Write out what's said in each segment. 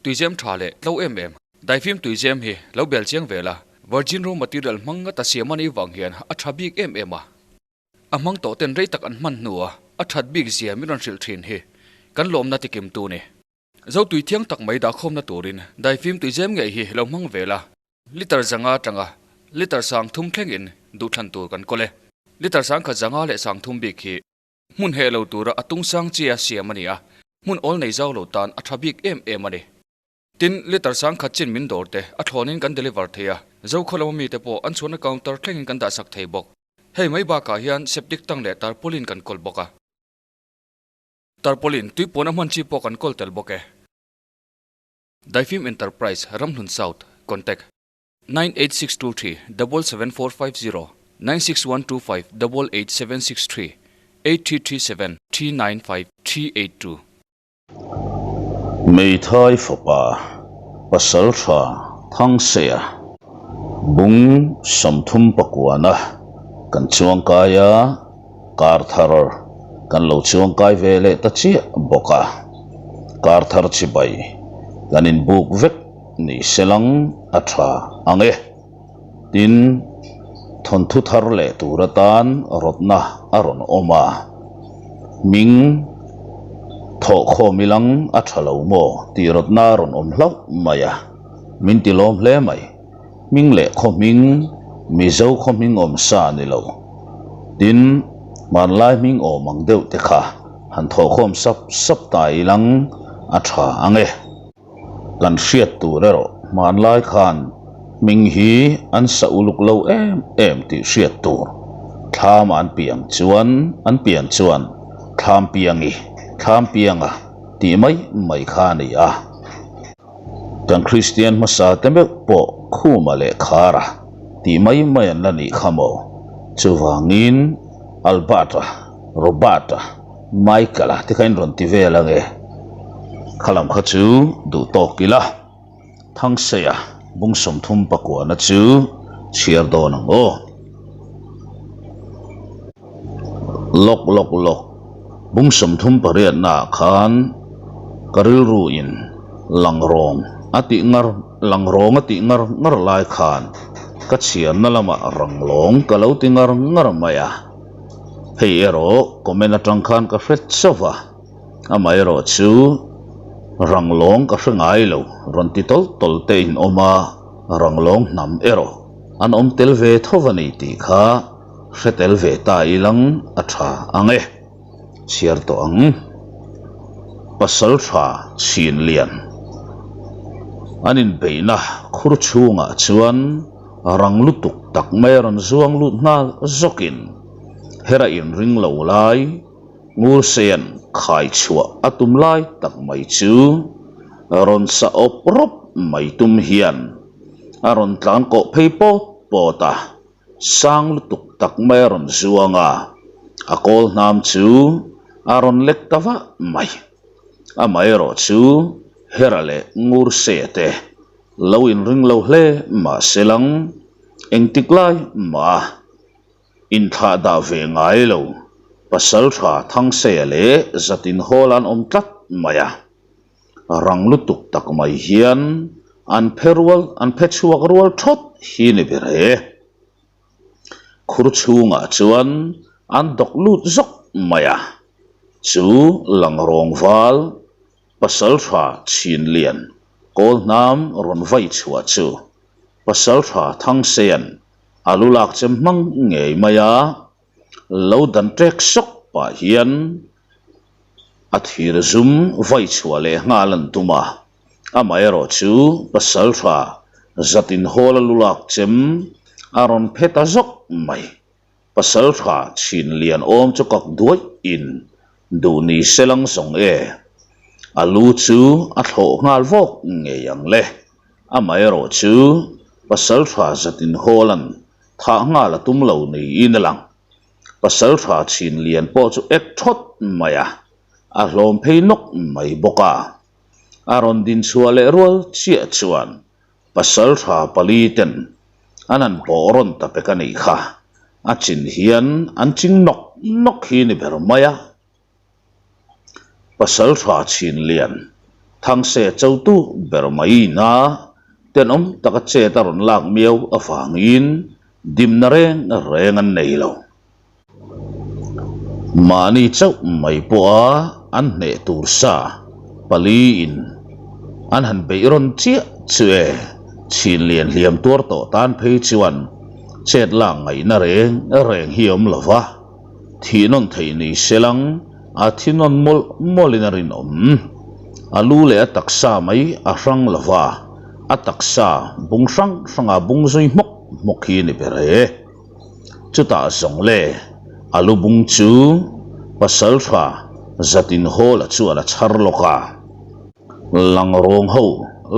Tuizem tha leh tlo em em. Daifim tuizem hi lo bel chiang ve la, virgin raw material hmang ngata siam a nih vang hian a tha bik em em a. A hmang tawh ten rei tak an hman hnua a that bik zia min rawn hrilh thin hi kan lawmna tikim tu ni. Zo tui thiang tak mai dahkhawmna turin daifim tuizem ngei hi lo hmang ve la. Liter zanga atanga liter sang thum thlengin duhthlan tur kan kawl e. Liter sang khat zanga leh sang thum bik hi hmun heh lo tura a tung sang chia siam a ni a, hmun awl nei zau lo tan a tha bik em em a ni. Tin, liter sang khat chin min dawr te a thlawnin kan deliver thei a, Zokhaw lama mite pawh an chhuahna counter thlengin kan dahsak thei bawk. Hei mai bakah hian septic tank leh tarpaulin kan kawl bawk a. Tarpaulin tuipuan a hman chi pawh kan kawl tel bawk e. Daifim Enterprise, Ramhlun South, Contact, 98623 77450 96125 88763 8337 395 382. Meithai fapa pasal tha Thangseia bung 39 kan chuangkai a, kar thar kan lo chuangkai ve leh ta chiah bawk a, kar thar chibai kan inbuk vek ni se lang a tha ang e. Tin, thawnthu thar leh tur atan rawtna a rawn awm a, hming thawhkhawm ilang a tha lo maw tih rawtna a rawn awm hlauh mai a, min ti lawm hle mai. Hming leh khaw hming, Mizo khaw hming awm sa a ni lo. Tin, hmanlai hming awm ang deuh te kha han thawhkhawm sap sap ta ilang a tha ang e. Kan hriat tur erawh hmanlai khan hming hi an sa uluk lo em em tih hriat tur. Thlam an piang chuan an pian chuan thlam piangi, thlam pianga tih mai mai kha a ni a. Kan Kristian hmasa te meuh pawh Khuma leh Khara tih mai mai an la nih kha maw? Chuvangin Albert-a, Robert-a, Michael-a te kha in rawn ti vel ange. Khalam kha chu duh tawk ila, Thangseia bung 39na chu chhiar dawn ang aw. Lawk lawk lawk, bung 38 naah khan ka rilru in lang rawng a tih ngar lang rawng a tih ngar ngar lai khan ka chhiarna lamah rang lawng ka lo ti ngar ngar mai a. Hei erawh comment atang khan ka hre chauh va, amaherawh chu rang lawng ka hre ngai lo rawn ti tawlh tawlh te in awm a, rang lawng hnam erawh an awm tel ve tho a ni tih kha hre tel ve ta ilang a tha ang e. Chhiar tawh ang. Pasal tha chhin lian an inbeihna khur chhungah chuan rang lutuk tak mai a rawn zuang lut nghal zawkin hera inring lo lai Ngursean khai chhuah a tum lai tak mai chu rawn sa awp rawp mai tum hian a rawn tlan kawh phei pawt pawt a, sang lutuk tak mai a rawn zuang a, a kawl hnam chu a rawn lek ta vah mai. Amaherawh chu Hera leh Ngurse te lo inring lo hle mahse lang engtik lai mah a inthlah dah ve ngai lo, pasal tha Thangseia leh Zatin Hall an awm tlat mai a. Rang lutuk tak mai hian an phe rual an phe chhuak rual thawt hi ni ber e. Khur chhungah chuan an dawk lut zawk mai a, chu lang rawng val pasal tha chhin lian kawl hnam rawn vai chhuah chu pasal tha Thangsean a lu lak chem hmang ngei mai a, lo dan ṭek sawk pah hian a thir zum vai chhuah leh nghal an tum a, amaherawh chu pasal tha zatin hawl a lu lak chem a rawn phe ta zawk mai. Pasal tha chhin lian awm chu kak duaih in duh ni se lang zawng e, a lu chu a thlawh nghal vawk ngei ang le, amaherawh chu pasal tha zatin hawl an thah nghal a tum lo niin a lang. Pasal tha chhin lian pawh chu ek thawt mai a, a hlawm phei nawk mai bawk a. A rawn din chhuah leh rual chiah chuan pasal tha pali ten an han pawh rawn ta pek a nih kha. A chin hian an ching nawk nawk hi ni ber mai a. Pasal tha chhin lian. Thangse chotu ber mai ina tenawm taka chet a rawn lak miau avangin dimna reng reng an nei lo. Mahni chauh mai pawha an hneh tur sa paliin an han beih rawn chiah chu e, chhin lian hliam tuar tawh tan phei chuan chet lak ngaihna reng reng hi a awm lo va, thih nawn theih ni se lang a thi nawn mawlh mawlhin a rinawm. A lu leh a taksa mai a hrang lo va, a taksa bung hrang hranga bung zui hmawk hmawk hi a ni ber e. Chutah zawng le, a lu bung chu Pasaltha Zatinhawla chuan a chhar lawk a. Langrawng ho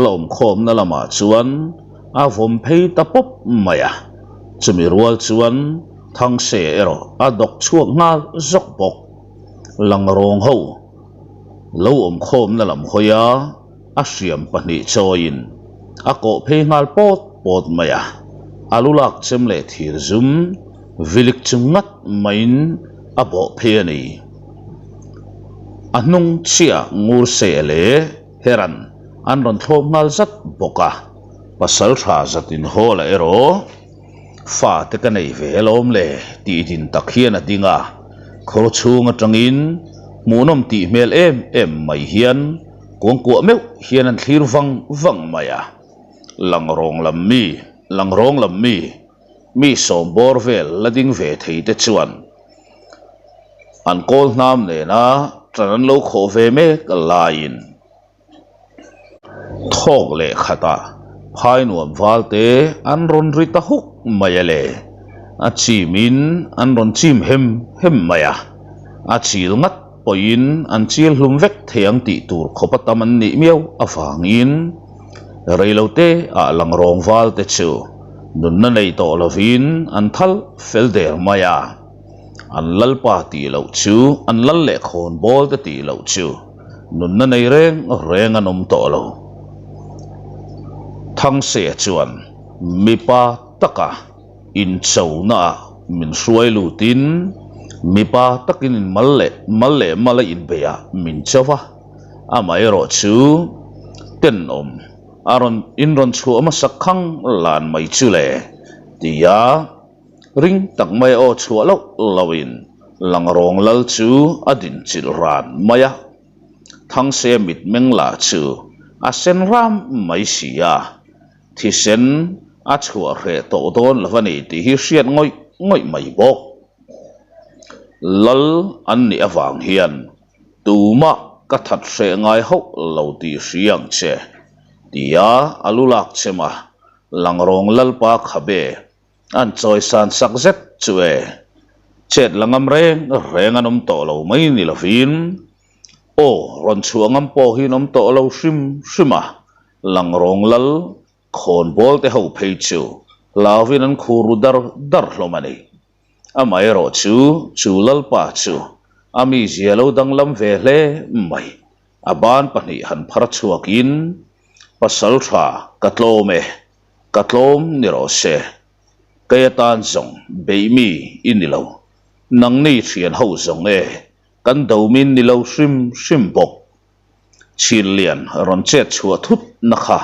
la awmkhawmna lamah chuan a vawm phei ta pawp mai a, chumi rual chuan Thangse erawh a dawk chhuak nghal zawk bawk. Langrawng ho lo awmkhawmna lam hawi a. A hriam pahnih chawiin a kawh phei nghal pawt pawt mai a, a lu lak chem leh thir zum vilik chu ngat maiin a bawh phei a ni. A hnung chiah ngur seh leh heran an rawn thlawp nghal zat bawk a, pasal tha zatin Hawla erawh Fa te ka nei ve alawm le tih din tak hian a ding a, khaw chhung atangin hmuhnawm tih hmel em em mai hian kuangkuah meuh hian an thlir vang vang mai a. Langrawng lam mi, langrawng lam mi, mi sawm bawr vel la ding ve thei te chuan an kawl hnam nena ṭan an lo khawh ve mek laiin, Thawk leh khatah phai nuam val te an rawn ri ta huk mai a le. A chimin an rawn chim hem hem mai a, a chil ngat pawhin an chil hlum vek thei ang tih tur khawp a tam an nih miau avangin reilote ah langrawng val te chu nunna nei tawh lovin an thal fel der mai a. An lalpa tih loh chu an lal leh khawnbawl te tih loh chu. Nunna nei reng reng an awm tawh lo. Thangse chuan mipa taka inchonaah min hruai lutin mipa takin in mal leh mal leh mal a inbeiah min cho va, amaherawh chu tenawm a rawn in rawn chhuah hmasa khang lan mai chu le tia Ring tak mai aw chhuah loh loin Langrawng lal chu a din chilh ran mai a, Thangse mitmeng lah chu a sen ram mai si a, thisen a chhuah hreh tawh dawn lo a ni tih hi hriat ngawih ngawih mai bawk. Lal an nih avang hian tumah ka that hreh ngai hauh lo tih hria ang che, tia a lu lak chem a, Langrawng lalpa khabe An chawisan sak zet chu e. Chet la ngam reng reng an awm tawh lo mai ni lovin aw rawn chhuah ngam pawh hi an awm tawh lo hrim hrim a, Langrawng lal khawnbawl te ho phei chu hlauvin an khur ru dar dar hlawm a ni. Amaherawh chu chu lalpa chu a mizia lo danglam ve hle mai. A ban pahnih han phar chhuakin pasal tha ka tlawm e. Ka tlawm ni rawh se, kei atan zawng beih mi i ni lo, nangni thian ho zawng e, kan do min ni lo hrim hrim bawk. Chhinlian rawn chet chhuah thut na kha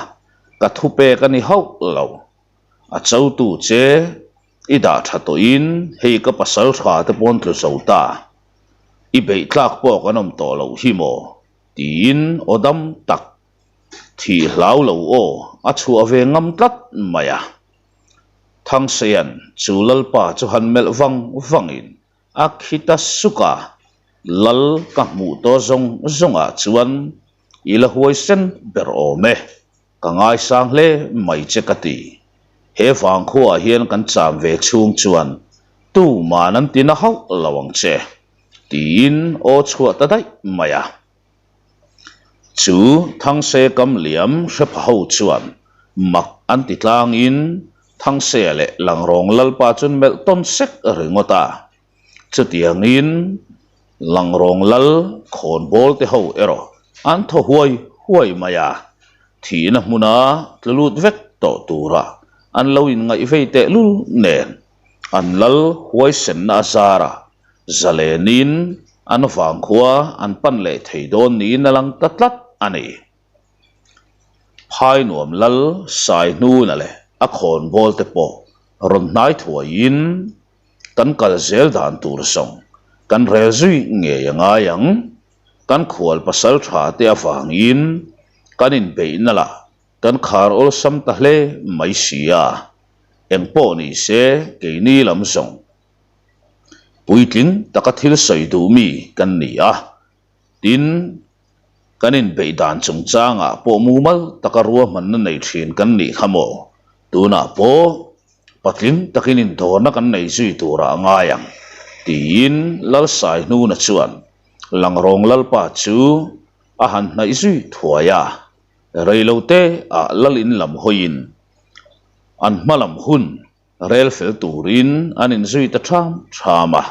ka thu pek a ni hauh lo, a chotu che i dah tha tawhin hei ka pasal tha te pawn tlu zo ta, i beih tlak pawh kan awm tawh loh hi maw tiin aw dam tak Thih hlau lo aw, a chhuah ve ngam tlat mai a. Thangsean chu Lalpa chu han melh vang vangin a khi ta suk a, Lal ka hmuh tawh zawng zawngah chuan i la huaisen ber awm e, ka ngaisang hle mai che ka ti. He vangkhuaah hian kan cham ve chhung chuan tuman an tina hauh lo ang che, tiin aw chhuah ta daih mai a. Chu Thangse kam liam hre pha ho chuan mak an ti tlangin Thangse leh Langrawng Lalpa chu an melh tawn sek ringawt a. Chutiangin Langrawng Lal khawnbawl te ho erawh an thaw huai huai mai a, thihna hmuna tlu lut vek tawh tura an lo inngaihvei tehlul nen an lal huaisenna a zarah Zalenin an vangkhua an pan leh thei dawn niin a lang ta tlat a ni. Phainuam lal Saihnuna leh a khawnbawl te pawh rawn hnai thuaiin kan kal zel dan tur zawng kan rel zui ngei a ngai ang. Kan khual pasal tha te avangin kan inbeihna lah kan khar awlsam ta hle mai si a, engpawh ni se keini lam zawng puitling taka thil sawi duh mi kan ni a, tin kan inbeih dan chungchangah pawh mumal taka ruahmanna nei thin kan nih kha maw? Tunah pawh patling takin indawrna kan nei zui turah a ngai ang tiin Lalsaihnuna chuan Langrawng Lalpa chu a han hnaih zui thuai a. Reilote ah lal in lam hawiin an hma lam hun rel fel turin an inzui ta ṭham ṭham a.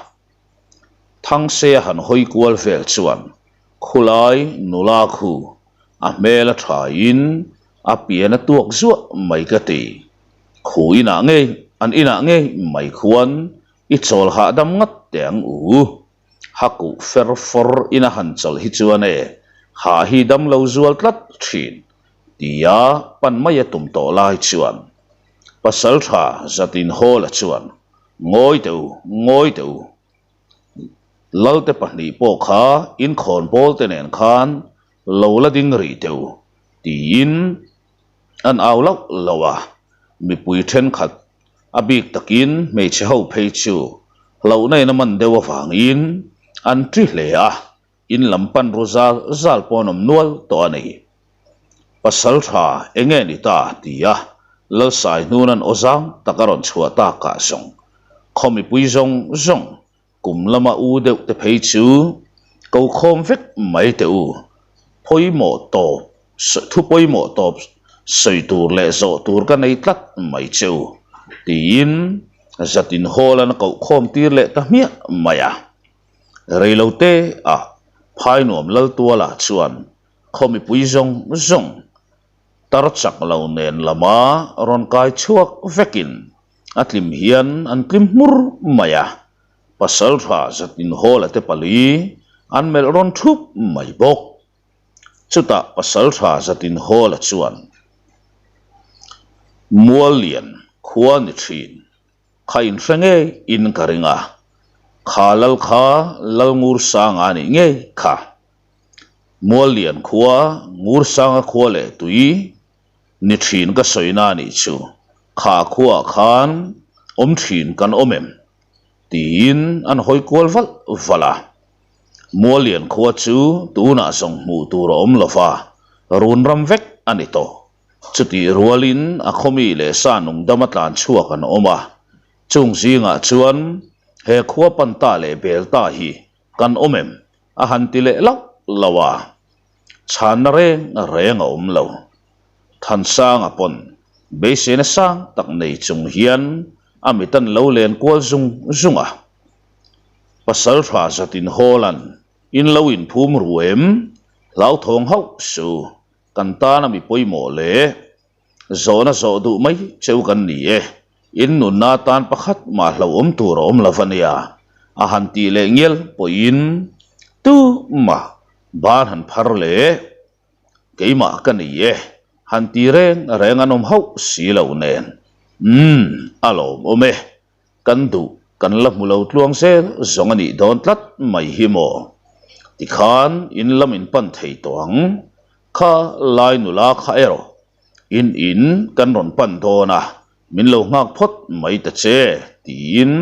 Thangse a han hawi kual vel chuan khulai nula khu a hmel a ṭhain a pian a tuak zuah mai ka ti. Khu inah ngei an inah ngei mai khuan i chawl hahdam ngat teh ang u. Ha kuh fer fawr in a han chawlh hi chuan e, ha hi dam lo zual tlat thin, tia pan mai a tum tawh lai chuan Pasaltha Zatin Hawla chuan, Ngawi teh u, ngawi teh u, Lalte pahnih pawh kha inkhawn bawl te nen khan lo la ding rih teh u, tiin an au lauh lauh a, mipui thenkhat A bik takin hmeichhe ho phei chu hlauhna in a man deuh avangin an ṭi hle a, in lam pan ru zal zal pawh an awm nual tawh a ni. Pasal ṭha eng nge ni ta? ti a Lalsaihnun an aw zang tak a rawn chhuah takah zawng khaw mipui zawng zawng Kum lama u deuh te phei chu ko khawm vek mai teh u. Pawimawh tawp, thu pawimawh tawp sawi tur leh zawh tur ka nei tlat mai che u, tiin Zatin Hall-an a koh khawm tir leh ta hmiah mai a. Reilote ah Phainuam Laltuala chuan khaw mipui zawng zawng tar chak lo nen lama rawn kai chhuak vekin A tlim hian an tlim hmur mai a, Pasaltha Zatinhawla te pali an melh rawn thup mai bawk. Chutah Pasaltha Zatinhawla chuan, Muallian khua ni thin, kha inhre ngei in ka ring a, kha lal kha Lalngursanga a nih ngei kha. Muallian khua Ngursanga khua leh tui Ni thin ka sawi na nih chu, kha khuaah khan awm thin kan awm em? tiin an hawi kual valh valh a. Muallian khua chu tunah zawng hmuh tur a awm lo va, run ram vek a ni tawh. Chutih rualin a khawmi leh sa nungdama tlan chhuak an awm a, chung zingah chuan he khua pan ta leh bel ta hi kan awm em? a han ti leh lauh lauh a. Chhanna reng reng a awm lo. Thansanga pawn beiseina sang tak nei chung hian a mit an lo len kual zung zung a. Pasal tha zatin Hawlan in lo inphum ru em? Hlauthawng hauh su, kan tana mi pawimawh leh Zawhna zawh duh mai cheu kan ni e, in nunna atan pakhat mah hlauhawm tur a awm lo va nia, a han tih leh ngial pawhin tumah ban han phar leh keimah ka ni e, han ti reng reng an awm hauh si lo nen, umm a lawmawm e, kan duh kan la hmu lo tluang zel zawng a nih dawn tlat mai hi maw? Tikhan in lam in pan thei tawh ang, kha lai nula kha erawh in in kan rawn pan dawn a, min lo nghak phawt mai ta che tiin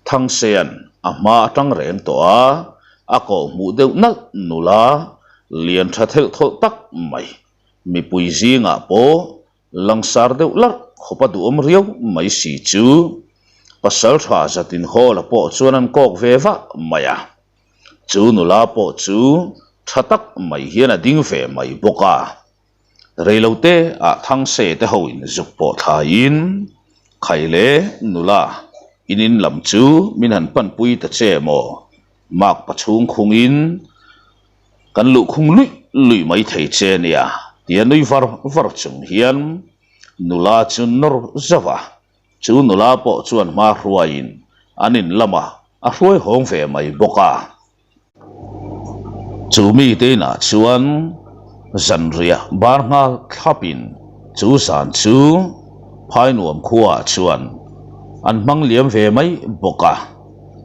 Thangsean a hma atang reng tawh a, a kawh hmuh deuh nalh nula lian tha thelh thawlh tak mai mipui zingah pawh Langsar deuh larh khawp a duhawm riau mai si chu pasal tha zatin Hawla pawh chuan an kawk ve vah mai a. Chu nula pawh chu tha tak mai hian a ding ve mai bawk a. Reilote ah Thangse te ho in zuk pawh thlaiin Khaile nula in in lam chu min han panpui ta che maw? Makpa chhung khungin Kan luhkhung luih luih mai thei che nia, tia nui var var chung hian nula chu nawr zauh a, chu nula pawh chuan hma hruaiin an in lamah a hruai hawng ve mai bawk a. Chu mite inah chuan. Zanriah bar nghal thlapin chu zan chu Phainuam khuaah chuan an hmang liam ve mai bawk a.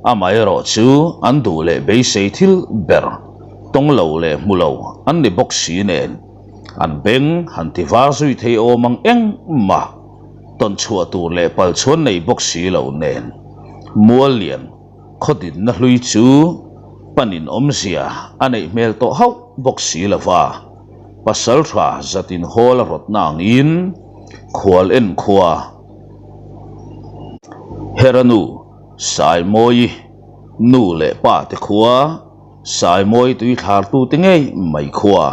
Amaherawh chu an duh leh beisei thil ber tawng lo leh hmu lo an ni bawk si nen an beng han ti var zui thei awm ang engmah tawn chhuah tur leh pal chhuan nei bawk si lo nen Muallian khaw dinna hlui chu panin awmzia a neih hmel tawh hauh bawk si lo va, pasal tha zatin hawl a rawtna angin khual en khua Heranu Saimawi nu leh pa te khua Saimawi tui thlartute ngei mai khua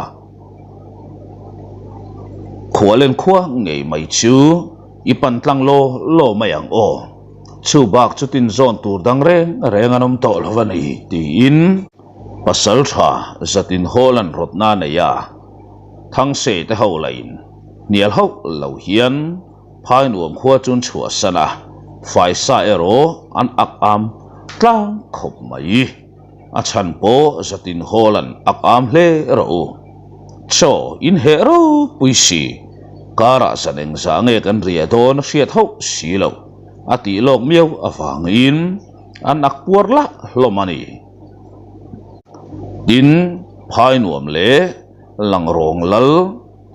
khual en khua ngei mai chu i pan tlang law law mai ang aw. Chu bak chu tin zawn tur dang reng reng an awm tawh lo a ni tiin pasal tha zatin hawl an rawtna a nei a, Thangsei te ho lain hnial hauh lo hian Phainuam khua chu an chhuahsan a, Faisa erawh an ak am tlang khawp mai. A chhan pawh zatin hawl an ak am hle rawh u. Chaw in heh ropui si, karah zan engzah nge kan riah dawn a hriat hauh si loh a tih lawk miau avangin an ak puar lah hlawm a ni. Tin, Phainuam leh Langrawng lal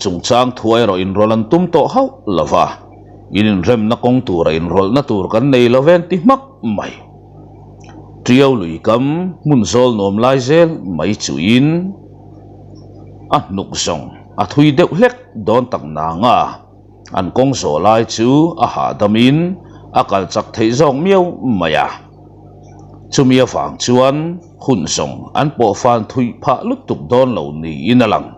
Chungchang thuai erawh inrawlh an tum tawh hauh lo va, in inremna kawng tura inrawlhna tur kan nei lo ve an ti hmak mai. Tiau lui kam hmun zawl nuam lai zel mai chuin a hnuk zawng a thui deuh hlek dawn tak nang a, an kawng zawh lai chu a hahdamin a kal chak theih zawk miau mai a. Chumi avang chuan hun zawng an pawhfan thui phah lutuk dawn lo niin a lang.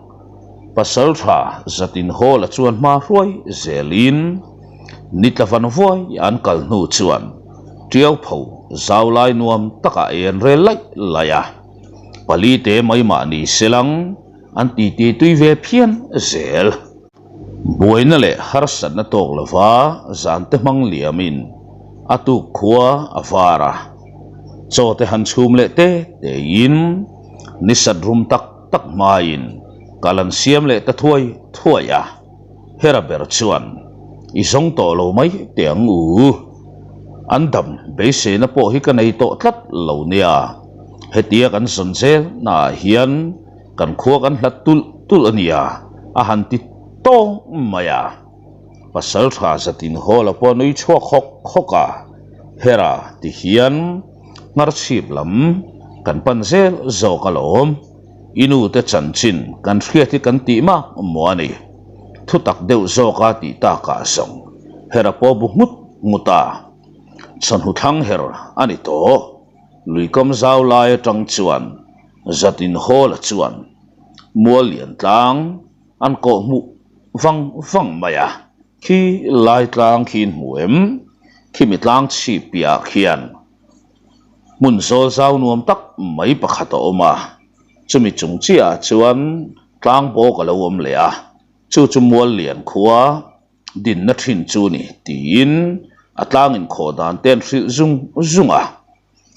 Pasal tha zatin Hawla chuan hma hruai zelin nitla van vuai an kal hnu chuan Tiau pho zau lai nuam takah ei an rel laih laih a, pali te mai mah ni selang an titi tui ve phian zel. Buaina leh harsatna tawk lova zante hmang liamin a tuk khua a var a, chaw te han chhum leh te tein nisat rum tak tak hmain kal an siam leh ta thuai thuai a, Hera ber chuan i zawng tawh lo mai teh ang u, an dam beiseina pawh hi ka nei tawh tlat lo nia, hetia kan zawn zel naah hian kan khua kan hlat tulh tulh a nia a han ti tawng mai a, pasal tha zatin Hawla pawh a nui chhuak hawk hawk a, Hera ti hian. Hngarchhip lam kan pan zel zawk alawm, i nu te chanchin kan hriat hi kan tih mak maw a ni. Thutak deuh zawka tih takah zawng her a paw bu nghut nghut a, chawhnu thlang her a ni tawh. Luikam zau lai atang chuan Zatin Hawla chuan Muallian tlang an kawh hmuh vang vang mai a. Khi lai tlang khi in hmu em? Khimi tlang chhip piahah khian hmun zawl zau nuam tak mai pakhat a awm a, chumi chung chiahah chuan tlang bawk a lo awm leh a, chu chu mual lian khua dinna thin chu ni tiin a tlang inkhawh dan te an hrilh zung zung a,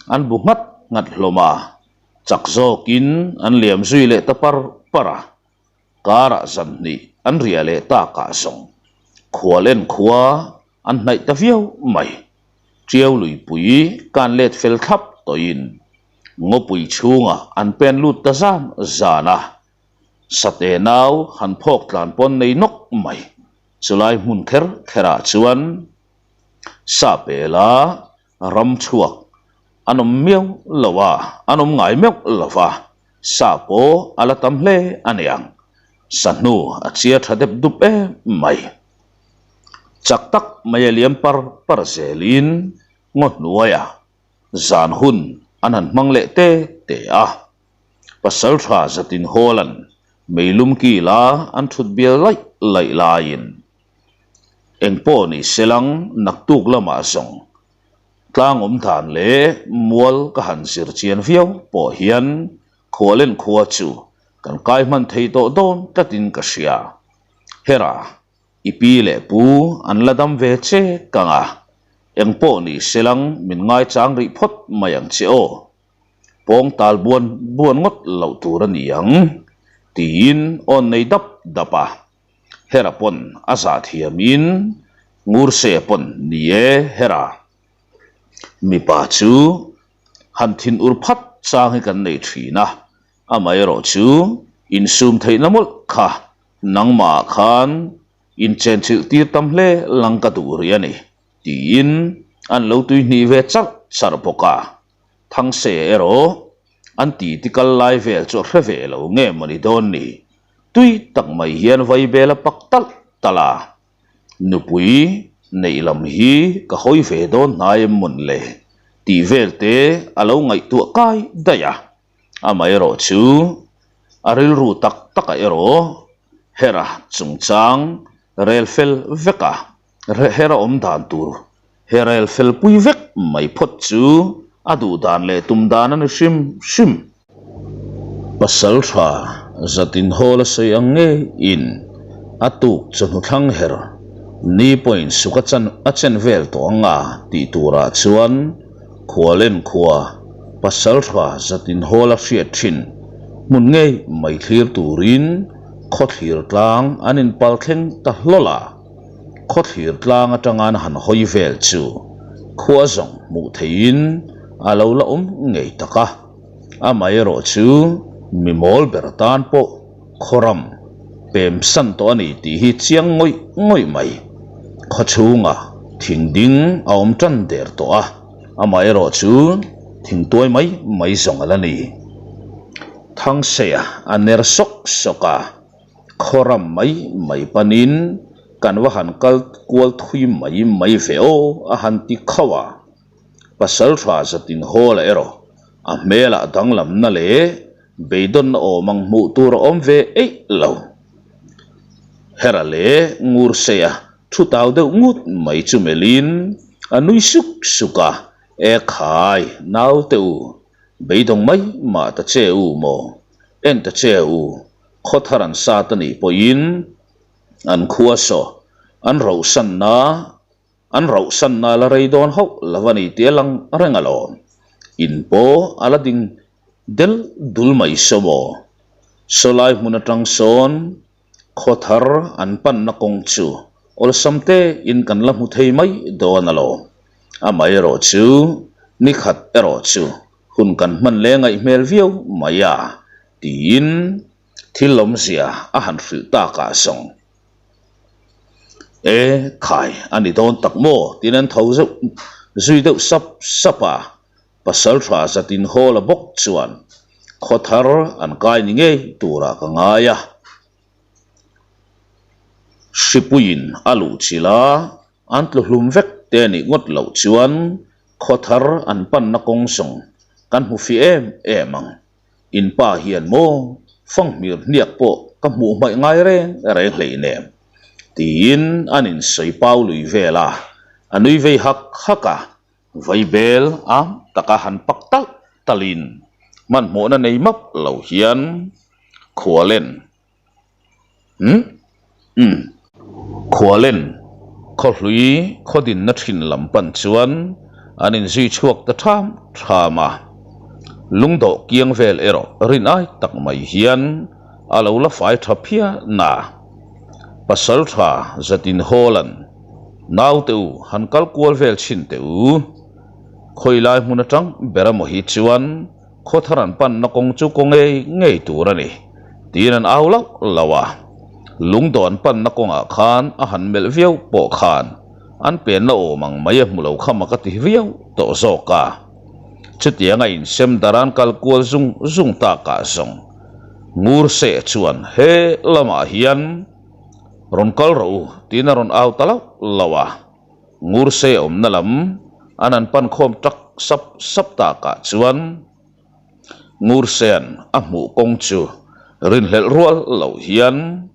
an bu nghat nghat hlawm a, chak zawkin an liam zui leh ta par par a. Karah zan hnih an riah leh takah zawng khualen khua an hnaih ta viau mai. Tiau luipui kan let fel thlap tawhin ngawpui chhungah an pen lut ta zan zan a, Sate nau han phawk tlan pawn nei nawk mai. Chulai hmun kher kherah chuan sa pela Ram chhuak an awm miau lo a, an awm ngai meuh lo va, sa pawh a la tam hle a niang. Sa hnu a chia tha dep dup em mai. Chak tak mai a liam par par zelin ngaw hnuaiah zan hun an han hmang leh te te a. Pasal tha zatin Hawlan meilum kila an thut bial laih laih laiin Engpawh ni selang naktuk lamah zawng tlang awm dan leh mual ka han zir chian viau pawh hian khualen khua chu kan kai hman thei tawh dawn tlatin ka hria. Hera, i pi leh pu an la dam ve che kang a, engpawh ni selang min ngaichang rih phawt mai ang che aw. Pawng tal buan buan ngawt loh tur a ni ang. Tiin awn nei dap dap a. Hera pawn a zah thiamin Ngurse pawn ni e Hera. Mipa chu han thin ur phat chang hi kan nei thin a, amaherawh chu insum theihna mawlh kha nangmah khan inchenchilh tir tam hle lang ka duh rih a ni tiin an lo tuihnih ve charh charh bawk a. Thangse erawh an titi kal lai vel chu a hre ve lo nge mawni dawn ni? Tui tak mai hian vaibel a pak talh talh a, nupui neih lam hi ka hawi ve dawn hnai em mawn le tih vel te a lo ngaihtuah kai daih a, amaherawh chu a rilru tak takah erawh Hera chungchang rel fel vek a. Her a awm dan tur he rel fel pui vek mai phawt chu a duh dan leh tum dan a ni hrim hrim. Pasal tha zatin hawl a sawi ang ngeiin a tuk chawhnu thlang her ni pawhin suk a chan a chen vel tawh ang a tih turah chuan Khualen khua pasal tha zatin hawl a hriat thin hmun ngei mai thlir turin khawthlir tlang an inpal thleng ta hlawl a. Khawthlir tlang atanga an han hawi vel chu khua zawng hmuh theihin a lo la awm ngei tak a, amaherawh chu mi mawl ber tan pawh khawram pem san tawh a ni tih hi chiang ngawih ngawih mai. Khaw chhungah thing ding a awm tan der tawh a, amaherawh chu thing tuai mai mai zawng a la ni. Thangseia a ner sawk sawk a. Khawram mai mai panin kan va han kal kual thui mai mai ve aw a han ti khauh a. Pasal tha zatin hawl-a erawh a hmelah danglamna leh beidawnna awm ang hmuh tur a awm ve eih lo. Hera leh Ngurseia thu tau deuh ngut mai chu melhin a nui suk suk a, E khai, naute u, beidawng mai mah ta che u maw? En ta che u, Khaw thar an sat a nih pawhin an khua saw an rauhsanna an rauhsanna la rei dawn hauh lo a ni tih a lang reng alawm. In pawh a la ding del dul mai saw maw? Sawlai hmun atang sawn khaw thar an panna kawng chu awlsam tein kan la hmu thei mai dawn alawm. Amaherawh chu nikhat erawh chu hun kan hman leh ngaih hmel viau mai a. Tiin thil awmzia a han hrilh takah zawng, E khai, a ni dawn tak maw? tiin an tho zeuh zui deuh sap sap a. Pasaltha zatin Hawla bawk chuan khaw thar an kai ni ngei turah ka ngai a. Hripuiin a luh chilh a, an tlu hlum vek te nih ngawt loh chuan khaw thar an panna kawng zawng kan hmu fih em em ang. In pa hian maw fanghmir hniak pawh ka hmuh hmaih ngai reng reng hleinem tiin an insawi pau lui vel a, a nui vei hak hak a, vaibel am taka han pak talh talhin hmanhmawhna nei map lo hian khualen Umm. Umm. Khualen khawhlui khaw dinna thin lam pan chuan an inzui chhuak ta tham tham a. Lungdawh kiang vel erawh rin ai tak mai hian a lo la fai tha phian a. Pasal tha zatin Hawlan naute u han kal kual vel chhin teh u. Khawilai hmun atang ber emaw hi chuan Khaw thar an panna kawng chu kaw ngei ngei tur a ni, tiin an au lauh lauh a. Lungdawh an panna kawngah khan a han melh viau pawh khan an penna awm ang mai a hmu lo kha mak a ti viau tawh zawk a. Chutianga insem dar an kal kual zung zung takah zawng ngur seh chuan he lamah hian rawn kal rawh u tiin a rawn au ta lauh lauh a. Ngurse awmna lam an han pan khawm tak sap sap takah chuan Ngursean a hmuh kawng chu rinhlelh rual loh hian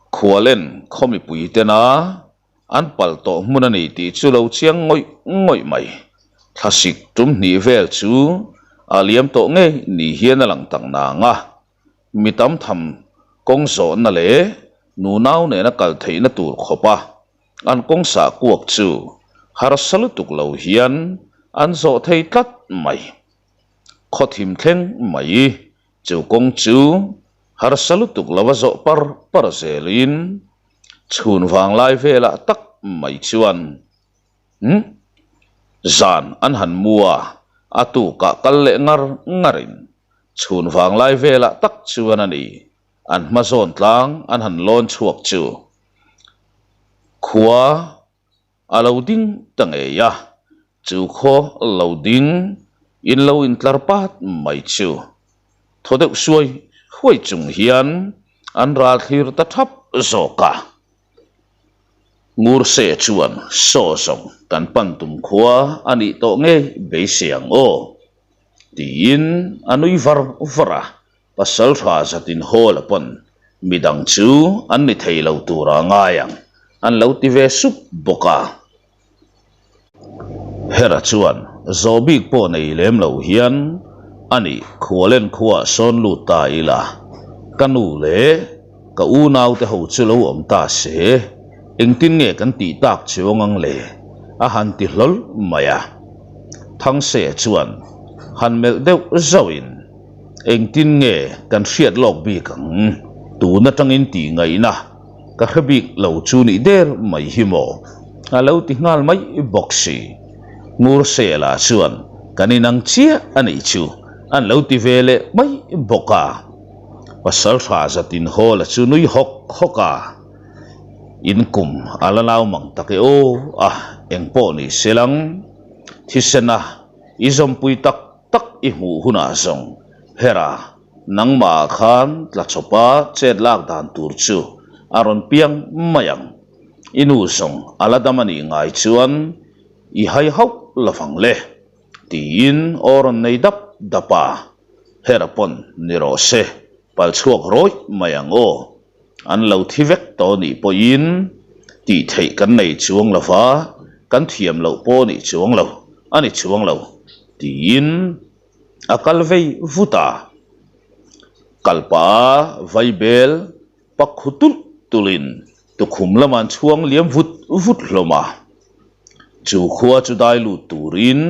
Khualen khaw mipui tena an pal tawh hmun a ni tih chu lo chiang ngawih ngawih mai. Thlasik tum hnih vel chu a liam tawh ngei ni hian a lang tak nang a. Mi tam tham kawng zawhna leh nunau nena kal theihna tur khawpa an kawng sah kuak chu harsa lutuk lo hian an zawh thei tlat mai. Khaw thim thleng mai. Chu kawng chu harsa lutuk lova zawh par par zelin chhun vanglai velah tak mai chuan umm zan an han mu a, a tukah kal leh ngar ngarin chhun vanglai velah tak chuan a ni. An hma zawn tlang an han lawn chhuak chu khua a lo ding ta ngei a, chu khaw lo ding in lo intlar pat mai chu thaw deuh suai huai chung hian an ral thlir ta thap zawk a. Ngurse chuan saw zawng kan pan tum khua a nih tawh ngei beisei ang aw tiin a nui var var a. Pasal tha zatin Hall-a pawn midang chu an ni thei lo tura ngai ang an lo ti ve sup bawk a. Hera chuan zawh bik pawh nei lem lo hian a nih khualen khuaah sawn lut ta ila, ka nu leh ka unaute ho chu lo awm ta se, engtin nge kan tih tak chuang ang le? a han ti hlawl mai a. Thangse chuan han melh deuh zauhin. Engtin nge kan hriat lawk bik ang? Tun atangin tih ngaihna ka hre bik lo chu nih der mai hi maw? A lo ti nghal mai bawk si. Ngursela chuan kan inang chiah a nih chu an lo ti ve leh mai bawk a. Pasaltha zatin Hawla chu nui hawk hawk a, In kum a la nau mang tak e aw a, engpawh ni selang thisena i zawmpui tak tak i hmuh hunah zawng Hera nangmah ah khan tla chawpa chet lak dan tur chu a rawn piang mai ang. I nu zawng a la dam a nih ngai chuan i hai hauh lovang le tiin aw rawn nei dap dap a, Hera pawn ni rawh se pal chhuak rawih mai ang aw. An lo thi vek tawh nih pawhin tih theih kan nei chuang lo va, kan thiam loh pawh nih chuang lo, a ni chuang lo tiin a kal vei vut a. Kalpa vaibel pak khu tulh tulhin tukhum lamah an chhuang liam vut vut hlawm a. Chu khua chu dai lut turin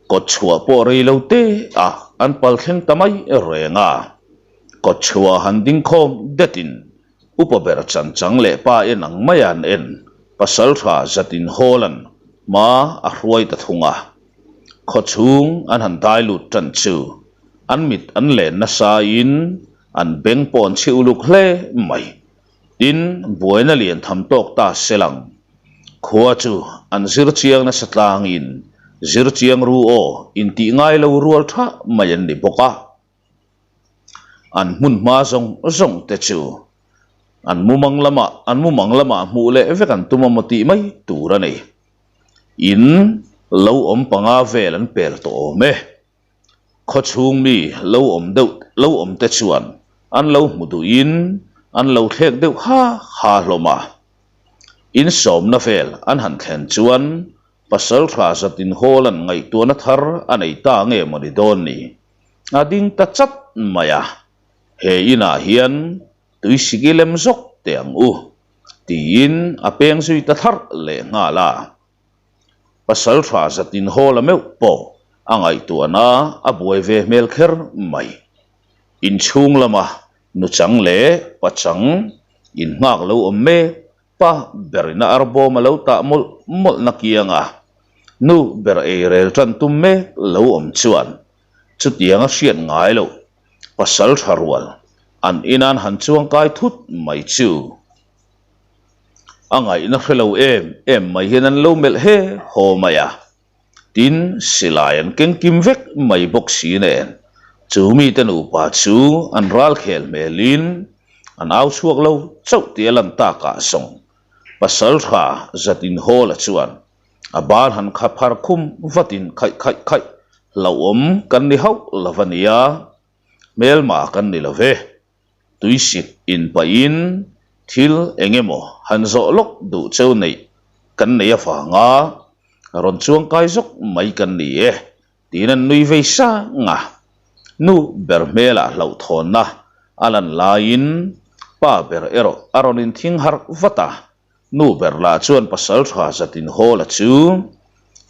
kawt chhuah pawh rei lo te a an pal thleng ta mai reng a. Kawtchhuah han ding khawm detin upa ber chanchang leh pa en ang mai an en pasaltha zatin Hawlan hma a hruai ta thung a. Khawchhung an han dai lut tan chu an mit an len nasa in an beng pawh an chhi uluk hle mai. Tin, buaina lian tham tawk ta selang khua chu an zir chiang nasa tlangin zir chiang ru aw intih ngai lo rual tha mai an ni bawk a. An hmun hma zawng zawng te chu an mumang lamah an mumang lamah hmuh leh vek an tum a maw tih mai tur a ni. In lo awm panga vel an pel tawh awm e. Khawchhung mi lo awm deuh lo awm te chuan an lo hmu duhin an lo thlek deuh ha ha hlawm a. In sawmna vel an han thlen chuan pasal tha zatin hawl an ngaihtuahna thar a nei ta nge maw ni dawn ni. A ding ta chat mai a, he inah hian tui siki lem zawk teh ang u, tiin a peng zui ta tharh leh nghal a. Pasal tha zatin haw la meuh pawh a ngaihtuahna a buai ve hmel kher mai. Inchhung lama nuchang leh pachang innghak lo awm mek Pa berina arbawm a lo tah mawlh mawlhna kianga nu ber ei rel tan tum mek lo awm chuan chutianga hriat ngai loh pasal tha rual an inan han chuang kai thut mai chu a ngaihna hre lo em em mai hian an lo melh he haw mai a. Tin, silai an keng kim vek mai bawk si nen, chu mite nupa chu an ral khel hmelin an au chhuak lo chauh tih a lan takah zawng pasal tha zatin Hawla chuan a ban han kha phar khum vatin khaih khaih khaih hlauhawm kan ni hauh lo a nia, hmelma kan ni lo ve. Tuisik inpahin thil eng emaw han zawh lawk duh cheu neih kan nei avanga rawn chuang kai zawk mai kan ni e tiin an nui vei sang a. Nu ber hmelah hlauhthawnna a lan laiin pa ber erawh a rawn inthing harh vat a, nu ber lah chuan pasal tha zatin Hawla chu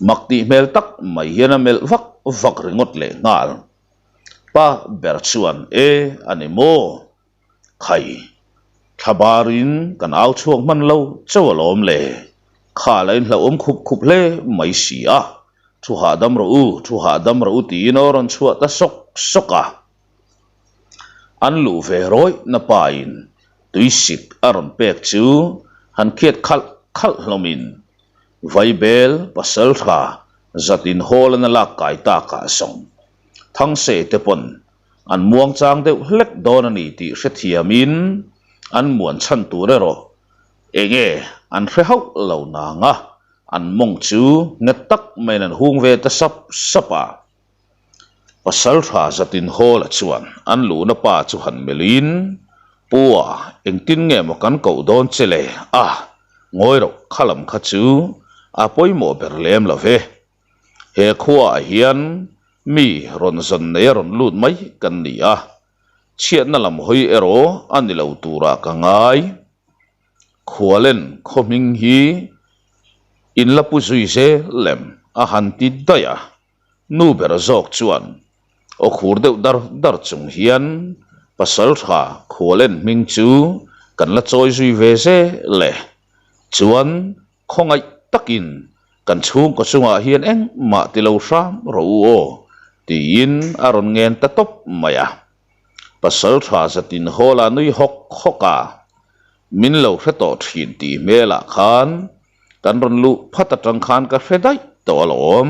mak tih hmel tak mai hian a melh vak vak ringawt lehnghal. Pa ber chuan e a ni maw? Khai, thla barin kan au chhuak hman lo chauh alawm le. Kha la inhlauhawm khup khup hle mai si a. Thu hahdam rawh u, thu hahdam rawh u tiin aw rawn chhuah ta sawk sawk a. An luh ve rawih na pa in tuisik a rawn pek chu han khiat khalh khalh hlawmin Vaibel pasaltha zatin hawl an a lak kai takah zawng Thangse te pawn an muang chang deuh hlek dawn a ni tih hrethiamin an muan chhan tur erawh enge an hre hauh lo nang a, an mawng chu nghet tak maiin an hung ve ta sap sap a. Pasaltha zatin Hawla chuan an luhna pa chu han melhin, Pu a, engtin nge maw kan koh dawn che le? A, ngawi roh kha lam kha chu a pawimawh ber lem lo ve. He khuaah hian mi rawn zawn nei a rawn lut mai kan ni a, chhiatna lam hawi erawh a ni lo turah ka ngai. Khualen khaw hming hi in la pu zui zel lem a han ti daih a. Nu ber zawk chuan aw khur deuh dar dar chung hian pasal tha khualen hming chu kan la chawi zui ve zel e. Chuan khawngaih takin kan chhungkaw chungah hian engmah ti lo hram rawh u aw tiin a rawn ngen ta tawp mai a. Pasal tha zatin hawla nui hawk hawk a, min lo hre tawh thin tih hmelah khan Kan rawn luh phat atang khan ka hre daih tawh alawm.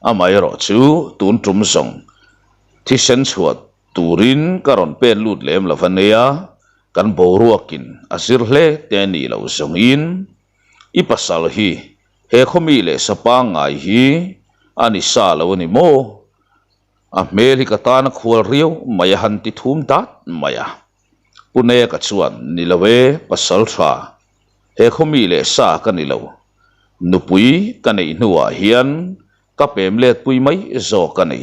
Amaherawh chu tun tum zawng thisen chhuah turin ka rawn pen lut lem lo va nia, kan boruakin a zir hle te a nih loh zawngin i pasal hi he khawmi leh sa pangngai hi a ni sa lo a ni maw? A hmel hi ka tan a khual riau mai a han ti thum dat mai a. Pu Neka chuan, Ni lo e, pasal tha. He khawmi leh sa ka ni lo. Nupui ka neih hnuah hian ka pem letpui mai zawk a ni,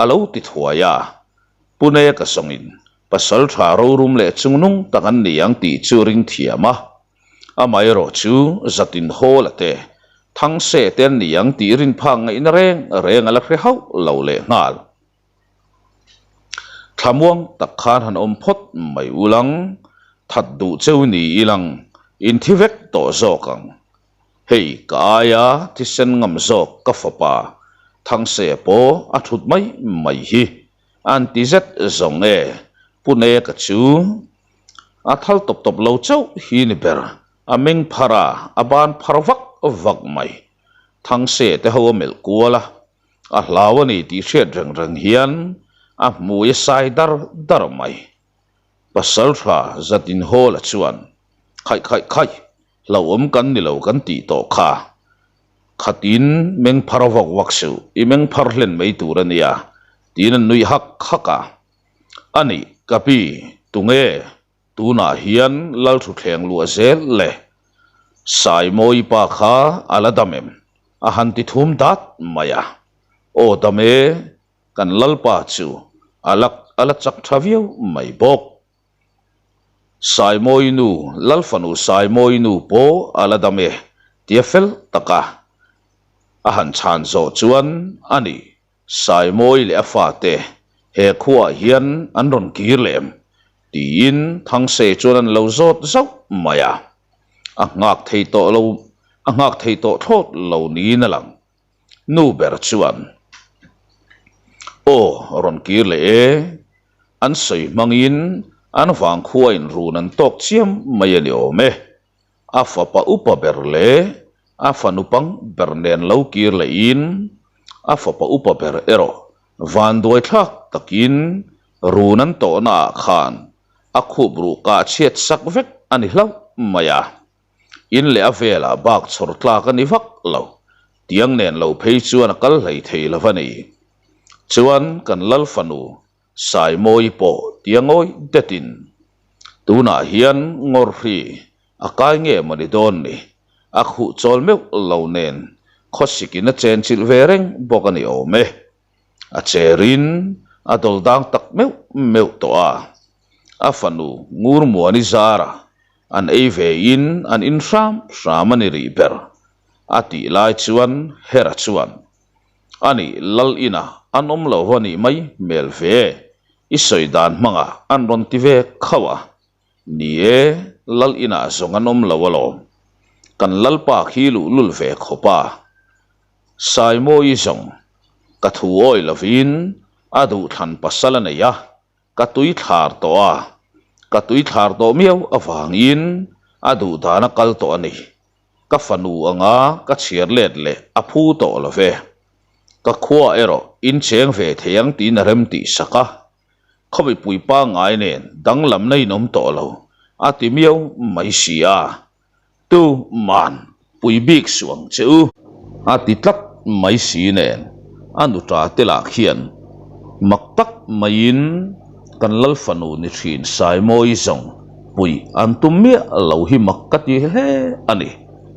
a lo ti thuai a. Pu Neka zawngin pasal tha rorum leh chungnung tak an ni ang tih chu ring thiam a. Amaherawh chu Zatin Hawla te, Thangse te an ni ang tih rin phak ngaihna reng reng a la hre hauh lo lehnghal. Thlamuang tak khan han awm phawt mai ulang, that duh cheu ni ilang, in thi vek tawh zawk ang. Hei ka aia thisen ngam zawk ka fapa Thangse pawh a thut mai mai hi an ti zet zawng e, Pu Neka chu a thal tawp tawp lo chauh hi ni ber, a meng phar a, a ban phar vak vak mai. Thangse te ho a melh kual a, A hlau a ni tih hriat reng reng hian a hmui a sai dar dar mai. Pasaltha Zatin Hawla chuan, Khaih khaih khaih, hlauhawm kan ni lo kan tih tawh kha. Khatin meng phar vak vak suh, i meng phar hlen mai tur a nia, tiin an nuih hak hak a. A nih, ka pi, tunge? Tunah hian Lalthuthleng luah zel le Saimawi pa kha a la dam em? A han ti thum dat mai a. Aw dam e, kan Lalpa chu a la a la chak tha viau mai bawk. Saimawi nu, Lalfanu Saimawi nu pawh a la dam e tia fel taka a han chhan zawh chuan a ni. Saimawi leh a fate he khuaah hian an rawn kir leh em? tiin Thangse chuan an lo zawt zauh mai a. A nghak thei tawh lo, a nghak thei tawh thlawt lo niin a lang. Nu ber chuan, Aw, rawn kir leh e. An sawi hmangin an vangkhua in run an tawk chiam mai a ni awm e. A fapa upa ber leh a fanu pang ber nen lo kir lehin a fapa upa ber erawh vanduai thlak takin run an tawhnaah khan a khup ruh kah chhiat sak vek a ni hlauh mai a. In leh a velah bak chhawr tlak a ni vak lo. Tiang nen lo phei chuan a kal hlei thei lo a ni. Chuan kan lal fanu Saimawi pawh tia ngawi detin, Tunah hian ngawrhri a kai nge maw ni dawn ni? A khuh chawl meuh lo nen khawsikin a chenchilh ve reng bawk a ni awm e. A cherin a dawl dang tak meuh meuh tawh a. A fanu Ngurmuani zara an ei ve in an in hram hram a ni rih ber a tih lai chuan Hera chuan. A nih lal inah an awm lo a nih mai hmel ve, i sawi dan hmangah an rawn ti ve khauh a. Ni e, lal inah zawng an awm lo alawm. Kan lalpa khi luhlul ve khawp a. Saimawi zawng ka thu awi lovin a duhthlan pasal a nei a. Ka tui thlar tawh a, ka tui thlar tawh miau avangin a duh dan a kal tawh a ni. Ka fanu anga ka chhiar let leh a phu tawh lo ve. Ka khua erawh in cheng ve thei ang tiin a rem tih sak a. Khawmipui pangngai nen danglamna in awm tawh lo a ti miau mai si a. Tu man pui bik suh ang che u. A ti tlat mai si nen a nuta te lah khian mak tak maiin kan lal fanu ni thin Saimawi zawng puih an tum miah lo hi mak ka ti hle a ni,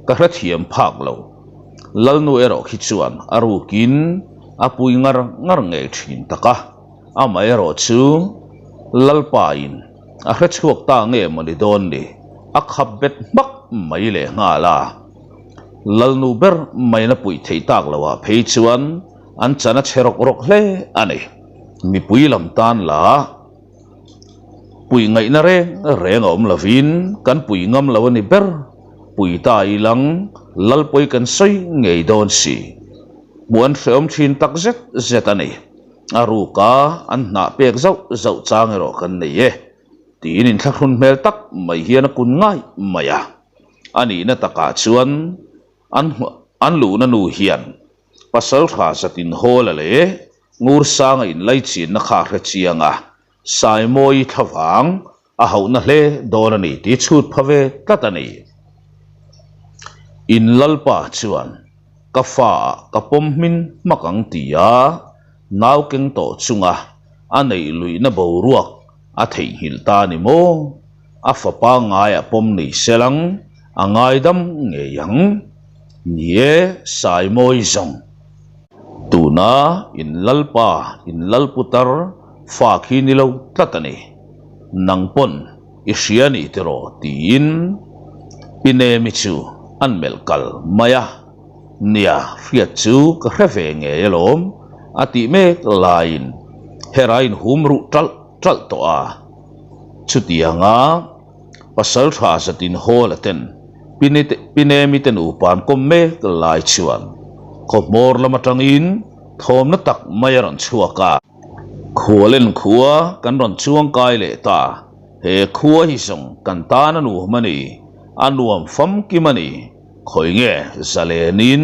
ka hrethiam phak lo. Lalnu erawh khi chuan a rukin a pui ngar ngar ngei thin tak a, amaherawh chu Lalpain A hre chhuak ta nge maw ni dawn ni? A khap bet hmak mai leh nghal a. Lalnu ber maina puih theih tak loh ah phei chuan an chan a che rawk rawk hle a ni. Mipui lam tan la puih ngaihna reng reng a awm lovin kan pui ngam lo a ni ber. Pui ta ilang Lalpawi kan sawi ngei dawn si. Hmuh an hrehawm thin tak zet zet a ni. A ruka an hnah pek zauh zauh chang erawh kan nei e, tiin inthlahrun hmel tak mai hian a kun ngai mai a. A nihna takah chuan an an luhna nu hian pasal tha zatin Hawla leh Ngursanga inlaichinna kha a hre chiang a, Saimawi thlavang a hauhna hle dawn a ni tih chhut pha ve tlat a ni. In Lalpa chuan ka fa ah ka pawm hmin hmak ang ti a, nau keng tawh chunga a neih luihna boruak a theihnghilh ta ni maw? A fapa ngaia pawm ni selang a ngaidam ngei ang. Ni e, Saimawi zawng. Tuna in Lalpa, in Lalputar fa khi ni lo tlat a ni. Nang pawn i hria ni tiraw? tiin Pi Nemi chu an melh kal mai a. Nia, hriat chu ka hre ve ngei alawm, a tih mek laiin hera inhum ruh ṭalh ṭalh tawh a. Chutianga. Pasal tha zatin Hawla ten Pi Nemi te nupa an kawm mek lai chuan khaw hmawr lam atangin thawmna tak mai a rawn chhuak a. Khualen khua kan rawn chuang kai leh ta, he khua hi zawng kan tan a nuam a ni, a nuam famkim a ni, khawi nge zalenin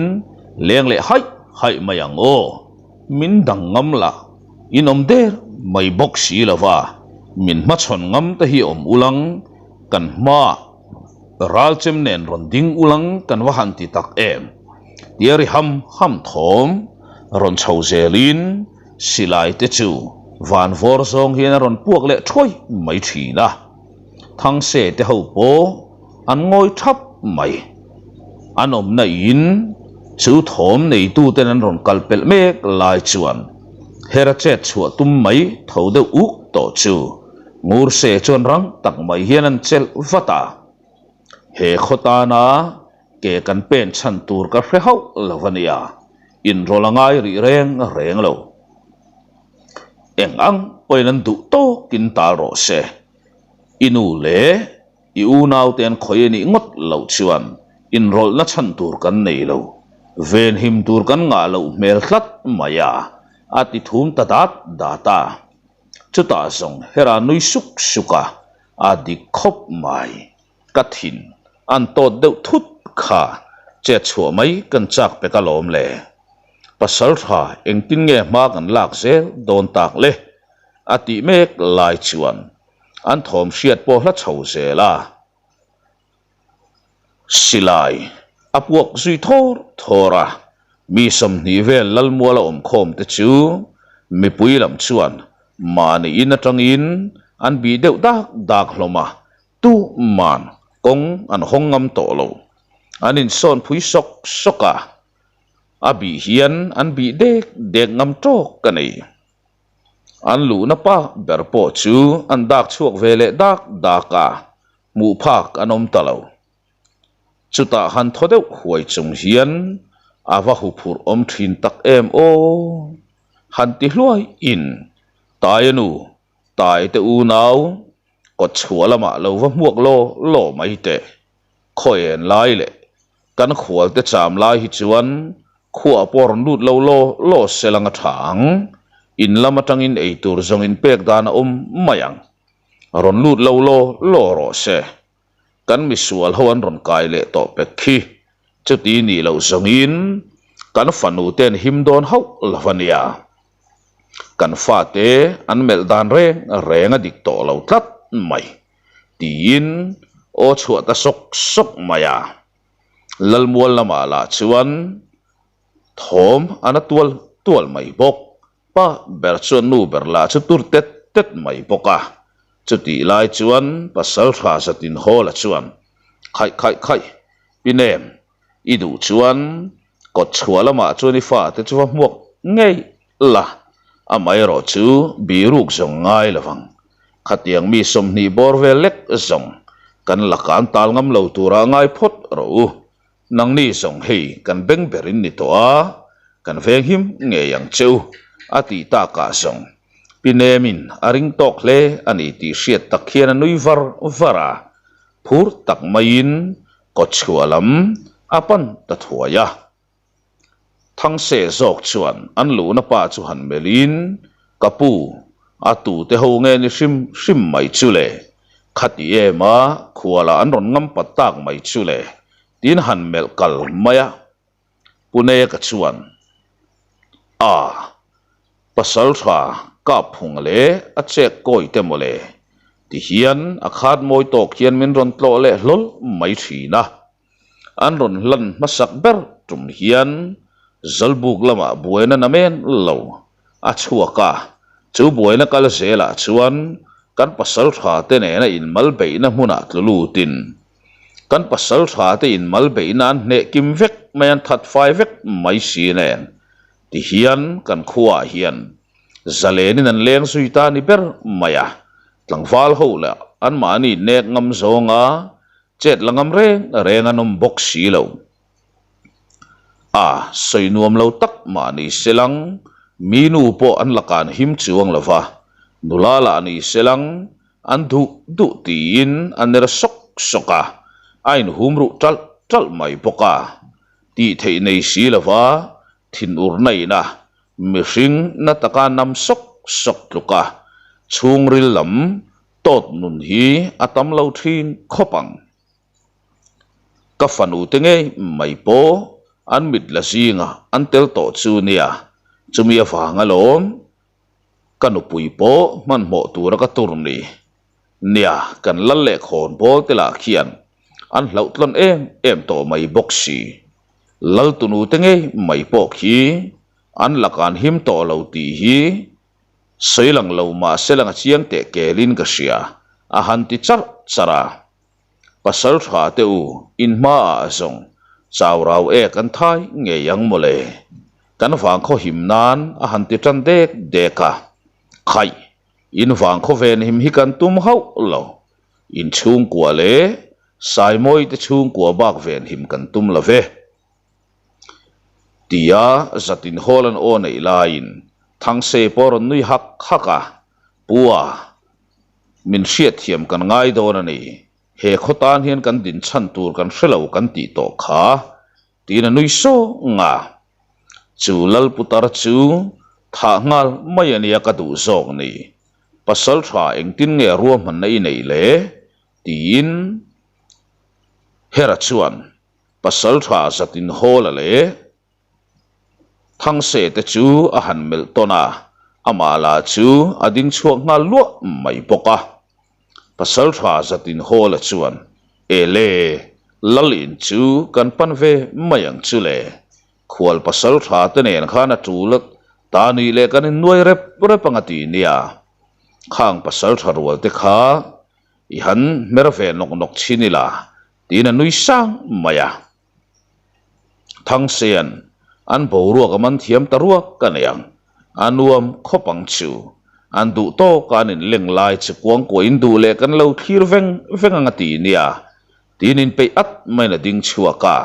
leng leh haih haih mai ang aw. Min dang ngam la, in awm der mai bawk si lo va, min hmachhawn ngam te hi awm ulang, kan hmaah ralchem nen rawn ding ulang kan va han ti tak em? Tia ri ham ham thawm rawn chho zelin silai te chu van vawr zawng hian a rawn puak leh thuai mai thin a. Thangse te ho pawh an ngawi thap mai. An awmna in chu thawm neituten an rawn kal pelh mek lai chuan hera chet chhuah tum mai tho deuh uk tawh chu Ngurse chuan rang tak mai hian an chelh vat a. He khaw tana ke kan pen chhan tur ka hre hauh lo a nia, inrawlh a ngai rih reng reng lo. Eng ang pawhin an duh tawkin tal rawh se. I nu leh i unaute an khawi a nih ngawt loh chuan inrawlhna chhan tur kan nei lo, venhim tur kan ngah loh hmel tlat mai a, a ti thum ta dat dat a. Chutah zawng hera nui suk suk a, a dik khawp mai. Ka thin an tawt deuh thut kha chet chhuah mai kan chak pek alawm le. Pasal tha engtin nge hma kan lak zel dawn tak le? A tih mek lai chuan an thawm hriat pawh hla chho zel a. Silai a puak zui thawr thawr a, mi 20 vel Lalmuala awmkhawm te chu mipui lam chuan mahni in atangin an bih deuh dak dak hlawm a, tuman kawng an hawng ngam tawh lo. An insawn phui sawk sawk a, a bih hian an bih dek dek ngam tawk a ni. An luhna pa ber pawh chu an dak chhuak ve leh dak dak a, hmuh phak an awm ta lo. Chutah han thaw deuh huai chung hian A va huphurh awm thin tak em aw! Han ti hluai in, Taia nu, Tai te unau, kawt chhuah lamah lo va hmuak law law mai teh. Khawian lai leh kan khual te cham lai hi chuan khuaah pawh rawn lut lo law law se lang a tha ang. In lam atangin eitur zawng in pek dan a awm mai ang. Rawn lut lo law law rawh se. Kan misual ho an rawn kai leh tawh pek khi. Chuti nih loh zawngin kan fanu te an him dawn hauh lo a nia. Kan fate an melh dan reng reng a dik tawh lo tlat mai tiin aw chhuah ta sawk sawk mai a. Lalmual lamah lah chuan thawm a na tual tual mai bawk. Pa ber chuan nu ber lah chu tur tet tet mai bawk a. Chutih lai chuan pasal tha zatin Hawla chuan, Khaih khaih khaih, pi nem, i duh chuan kawt chhuah lamah chuan i fate chu va hmuak ngei la, amaherawh chu biruk zawng ngai lo vang. Khatiang mi 20 bawr vel lek zawng kan lakah an tal ngam lo turah ngai phawt rawh u. Nangni zawng hei kan beng ber in ni tawh a, kan veng him ngei ang che u, a tih takah zawng Pi Nemin a ring tawk hle a ni tih hriat tak hian a nui var var a, phur tak maiin kawtchhuah lam a pan ta thuai a. Thangse zawk chuan an luhna pa chu han melhin, Ka pu, a tute ho nge ni hrim hrim mai chu le? Khati em a, khualah an rawn ngam pat tak mai chu le? Tiin han melh kal mai a. Pu Neka chuan, A, pasal tha kap phung leh a chek kawi te maw le? Ti hian a khat mawi tawk hian min rawn tlawh leh hlawl mai thin a. An rawn hlan hmasak ber tum hian Zawlbuk lamah buaina namen lo a chhuak a, chu buaina kal zelah chuan kan pasal tha te nena inmal beihna hmunah tlu lutin kan pasal tha te inmal beihna an hneh kim vek mai an that fai vek mai si nen tihian kan khuaah hian zalenin an leng zui ta ni ber mai a, tlangval ho leh anmahni nek ngam zawnga Chet la ngam reng reng an awm bawk si lo. A sawi nuam lo tak mah ni se lang, mi nu pawh an la kan him chuang lo va, nula lah ni se lang, an duh duh tiin a ner sawk sawk a, a inhum ruh ṭalh ṭalh mai bawk a. Tih theih nei si lo va, thinurna ina mihring na taka nam sawk sawk tluk a, chhungril lam Tawt nun hi a tam lo thin khawp ang. Ka fanu te ngei mai pawh an mit la zingah an tel tawh chu nia, chumi avang alawm ka nupui pawh hmanhmawh tura ka tur ni. Nia, kan lal leh khawn bawl te lah khian an hlauh tlawn em em tawh mai bawk si. Lal tunu te ngei mai pawh khi an lakah an him tawh lo tih hi Sawi lang lo mahse lang a chiang teh kelin ka hria, a han ti charh charh a. Pasal tha te u, in hmaah a zawng, chau rau e kan thai ngei ang mawle. Kan vangkhaw him nan a han ti tan dek dek a. Khaih, in vangkhaw ven him hi kan tum hauh lo. In chhungkua leh Saimawi te chhungkua bak ven him kan tum lo ve. Tia zatin hawl an aw neih laiin Thangse pawh a rawn nui hak hak a, Pu a, min hriatthiam kan ngai dawn a ni, he khaw tan hian kan din chhan tur kan hre lo kan tih tawh kha, tiin a nui sawng a. Chu Lalputar chu thah nghal mai a nia ka duh zawk ni, pasal tha engtin nge ruahmanna i neih le? tiin Hera chuan Pasal tha zatin Hawla leh Thangse te chu a han melh tawn a, amah lah chu a ding chhuak nghal luah mai bawk a. Pasal tha zatin Hawla chuan, Ele, Lal in chu kan pan ve mai ang chu le. Khual pasal tha te nen khan a tul ta nih leh kan innuai rep rep ang a ti nia. Khang pasal tha rual te kha i han hmer ve nawk nawk chhin ila Tiin a nui sang mai a. Thangsean an boruak a man thiam ta ruak ka nei ang. A nuam khawp ang chu. An duh tawk a an inleng lai chu kuangkuah in duh leh kan lo thlir veng veng ang a ti nia. Tiin inpeih at maiin a ding chhuak a.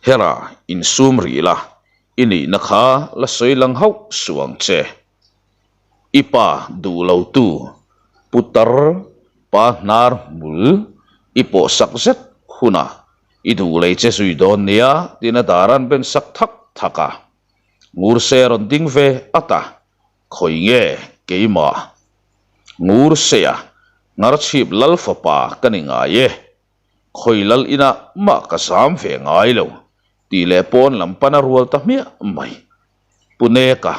Hera, insum rih la, i nihna kha la sawi lang hauh suh ang che. I pa duh lo tu putar pa hnar hmul i pawh sak zet hunah i duh lei che zui dawn nia tiin a dar an ben sak thak thak a. Ngurse rawn ding ve at a, Khawi nge keimah? Ngurseia Ngarchhip lal fapa ka ni ngai e. Khawi lal inah mah ka zam ve ngai lo tih leh pawn lam pan a rual ta hmiah mai. Pu Neka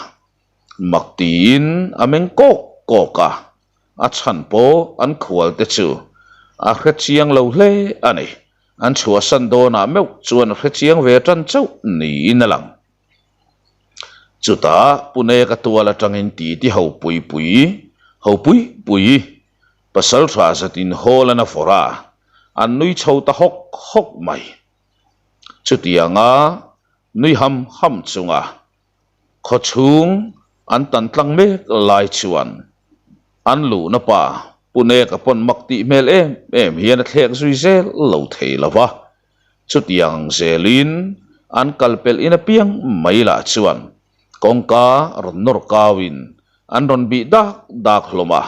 mak tiin a meng kawk kawk a, a chhan pawh an khual te chu a hre chiang lo hle a ni. An chhuahsan dawnah meuh chuan a hre chiang ve tan chauh niin a lang. Chutah Pu Neka tual atangin titi ho pui pui ho pui pui Pasal tha zatin hawl an a vawrh a, an nui chho ta hawk hawk mai. Chutianga nui ham ham chunga khawchhung an tan tlang mek lai chuan an luhna pa Pu Neka pawn mak tih hmel em em hian a thlek zui zel lo thei lo va. Chutiang zelin an kal pelh in apiang mai lah chuan Kawngka rawn nawr kauin an rawn bih dak dak hlawm a.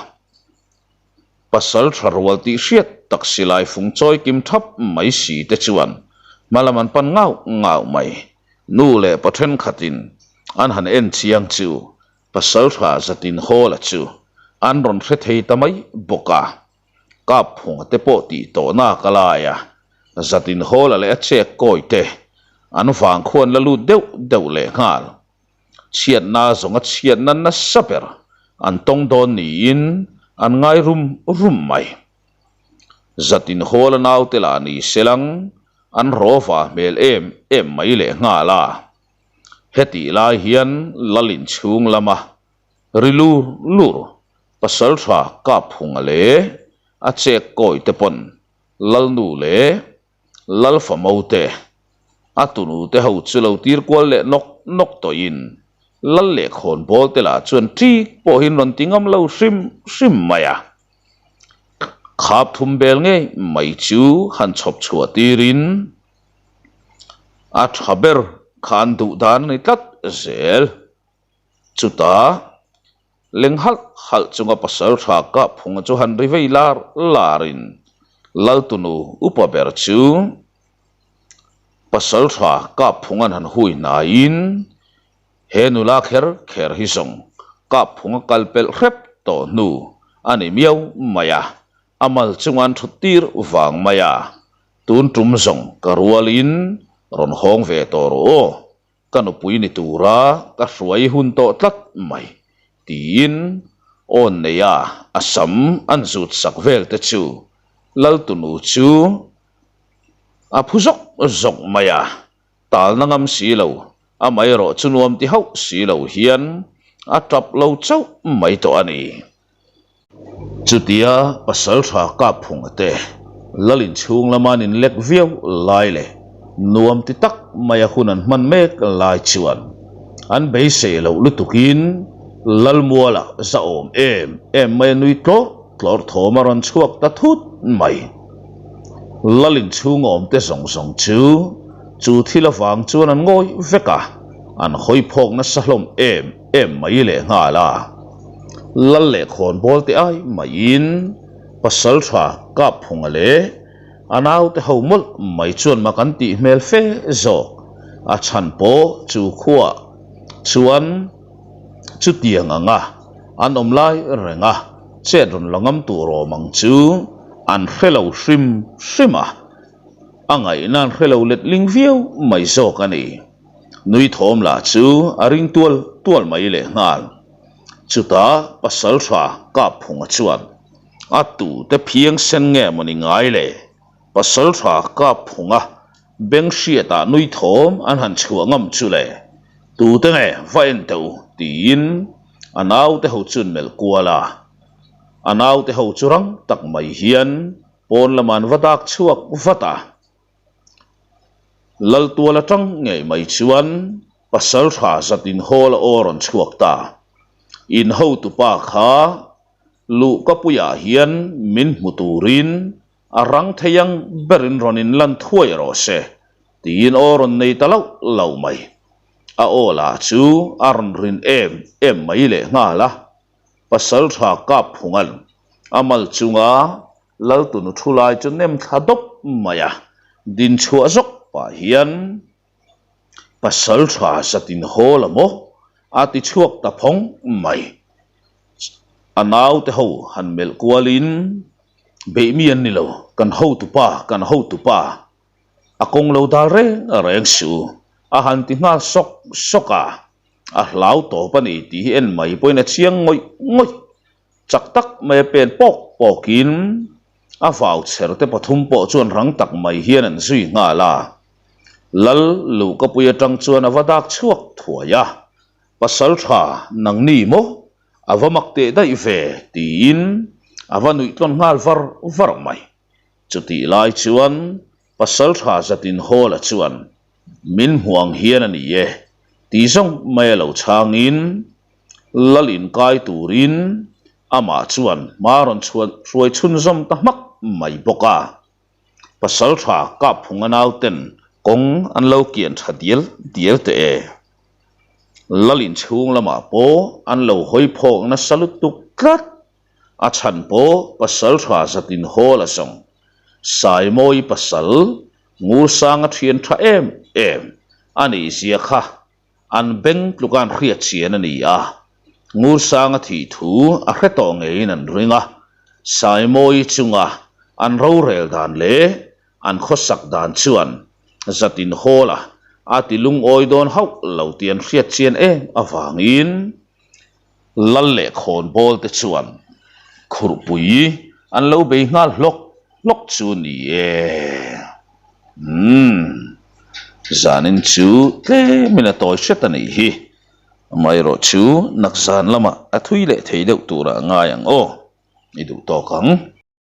Pasal tha rual tih hriat tak silai fung chawi kim thap mai si te chuan hma lam an pan ngau ngau mai. Nu leh pa thenkhatin an han en chiang chu pasal tha zatin Hawla chu an rawn hre thei ta mai bawk a. Kap phunga te pawh tih tawh nak a lai a, zatin Hawla leh a chek kawi te an vang khuan la lut deuh deuh leh nghal. Chhiatna zawnga chhiatna nasa ber an tawng dawn niin an ngai rum rum mai. Zatin Hawla naute lah ni selang an rawva hmel em em mai leh nghal a. Hetih lai hian Lalin chhung lama Ri lur lur, Pasaltha Kapphunga leh a chek kawi te pawn Lalnu leh Lalfamo te, a tunu te ho chu lo tir kual leh nawk nawk tawhin Lal leh khawnbawl te lah chuan ṭik pawhin rawn ti ngam lo hrim hrim mai a. Khap thum bel ngei mai chu han chhawp chhuah tirin a ṭha ber kha an duh dan a ni tlat zel. Chutah, leng halh halh chunga pasal tha kah phunga chu han ri vei lar larin Laltunu upa ber chu pasal tha kah phunga'n han hui hnaiin he nula kher kher hi zawng kah phunga kal pelh hrep tawh hnu a ni miau mai a, a mal chunga an thut tir vang mai a, tun tum zawng ka rualin rawn hawng ve tawh rawh aw. Ka nupui ni tura ka hruai hun tawh tlat mai, tiin awn neia a sam an zut sak vel te chu Laltunu chu a phu zawk zawk mai a, talna ngam si lo, amaherawh chu nuam ti hauh si lo hian a tap lo chauh mai tawh a ni. Chutia Pasaltha Kapphunga te lal inchhung lama an inlek viau lai leh nuam ti tak maia hun an hman mek lai chuan an beisei loh lutukin Lalmuala zahawm em em maia nui tlawr tlawr thawm a rawn chhuak ta thut mai. Lal inchhung awmte zawng zawng chu chu thil avang chuan an ngawi vek a, an hawi phawk nasa hlawm em em mai lehnghal a. Lal leh khawnbawl te ai maiin pasal tha Kapphunga leh a naute ho mawlh mai chuan mak an tih hmel fe zawk. A chhan pawh chu khuaah chuan chutiang anga an awm lai reng a, chet rawn la ngam tur awm ang chu an hre lo hrim hrim a, a ngaihna an hre lo letling viau mai zawk a ni. Nui thawm lah chu a ring tual tual mai lehnghal. Chutah Pasaltha Kapphunga chuan a tute phiang sen nge maw ni ngai le? Pasaltha Kapphunga beng hriatah nui thawm an han chhuah ngam chu le, tute nge va en teh u tiin a naute ho chuan melh kual a. A naute ho chu rang tak mai hian pawn lamah an va dak chhuak vat a. Laltual atang ngei mai chuan pasal tha zat in hawl a aw rawn chhuak ta. In hotupa kha luhkapuiah hian min hmu turin a rang thei ang berin rawn in lan thuai rawh se. Tiin aw rawn nei ta lauh lauh mai. A aw lah chu a rawn rin em em mai lehnghal a. Pasal tha kap phungan a mal chunga Laltunu thu lai chu nem thla dawp mai a, din chhuah zawk pah hian pasal tha zatin haw la maw a ti chhuak ta phawng mai. A naute ho han melh kualin beih mi an ni lo, kan hotupa, kan hotupa a kawng lo dal reng reng suh a han ti nghal sawk sawk a, a hlau tawp a ni tih hi en mai pawhin a chiang ngawih ngawih. Chak tak mai a pen pawk pawkin a vau chher te pathum pawh chuan rang tak mai hian an zui nghal a. Lal Luhkapui atang chuan a va dak chhuak thuai a, Pasal tha nang ni maw? A va mak teh daih ve tiin a va nuih tlawn nghal var var mai. Chutih lai chuan Pasal tha zatin Hawla chuan min hmu ang hian a ni e tih zawng mai a lo chhangin Lal inkai turin amah chuan hma rawn chhuan hruai chhunzawm ta hmak mai bawk a. Pasal tha Kapphunga nauten kawng an lo kian tha dial dial teh e. Lal inchhung lamah pawh an lo hawi phawk nasa lutuk tlat. A chhan pawh pasal tha zatin hawl a zawng. Saimawi pasal Ngursanga thian tha em em a nih zia kha an beng tluka an hriat chian a ni a. Ngursanga thih thu a hre tawh ngeiin an ring a. Saimawi chunga an rorel dan leh an khawsak dan chuan zatin hawl a a ti lungawi dawn hauh lo tih an hriat chian em avangin Lal leh khawnbawl te chuan khurhpui an lo bei nghal hlawk hlawk chu ni e. Umm, zanin chu tlemin a tawi hret a nih hi. Amaherawhchu nak zan lamah a thui leh thei deuh turah a ngai ang aw, i duh tawk ang.